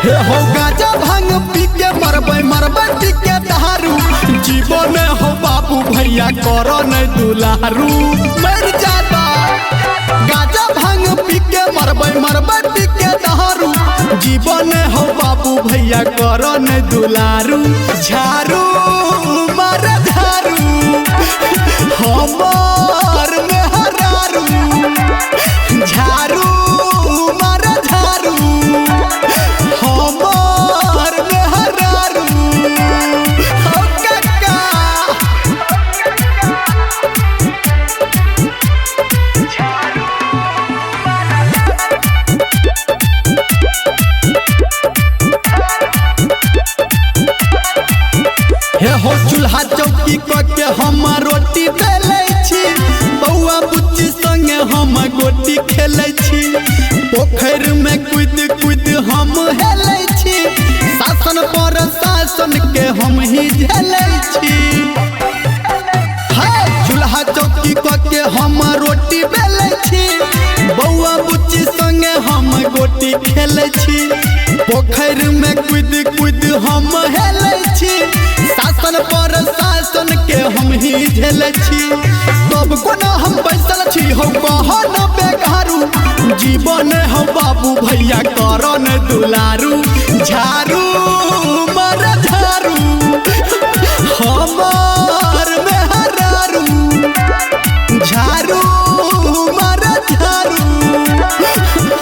हे हो गाजा भांग पी के मरबै मरबै पी के दारू। जीवन हो बाबू भैया करो न दुलारू। मर जाता गाजा भांग पी के मरबै मरबै पी के दारू। जीवन हो बाबू भैया करो न दुलारू। झारू मार झारू हमार मेहरारू। झारू मार झारू हमार मेहरारू। हो काका हे हो चूल्हा चौकी क के हम रोटी बेलै छी। बौआ बुच्ची संगे हम गोटी खेलै छी। पोखरि में कूद कूद हम हेलै छी। शासन पर शासन के हम ही झेलै छी। चूल्हा चौकी क के हम रोटी बेलै छी। बौआ बुच्ची संगे हम गोटी खेलै छी। पोखरि में कूद कूद हम हेलै छी। शासन पर शासन के हम ही झेलै छी। तब कोना हम बैसल छी हो कह न बेघारू। जीवन हो बाबू भैया करो न दुलारू। झारू मार झारू हमार मेहरारू। झारू मार झारू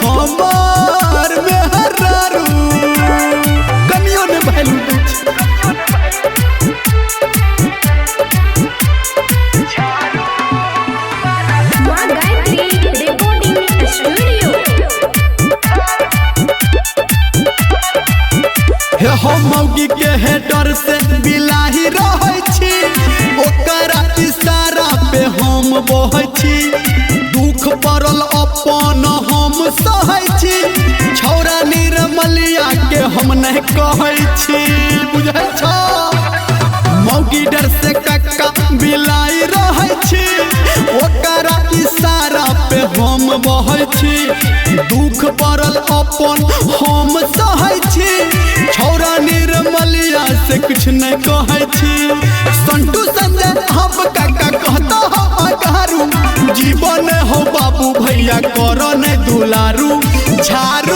हमार मेहरारू। कनियो ने वैल्यू दै छै। माँ गायत्री रिकॉर्डिंग स्टूडियो। हे हो मौगी के हे डर से बिलाही रहै छी। ओकरा इशारा पे हम बहै छी। दुख पड़ल अपन हम सहै छी। छौरा निर्मलिया के हम नहीं कहै छी। बुझै छौ मौगी डर से कक्का बिलाई रहै छी। ओकरा इशारा पे हम बहै छी। दुख पड़ल अपन हम सहै छी। छौरा निर्मलिया से कुछ नहीं कहै छी। संटू संजय हम काका कहता हो अगारू। जीवन हो बाबू भैया करो न दुलारू। झारू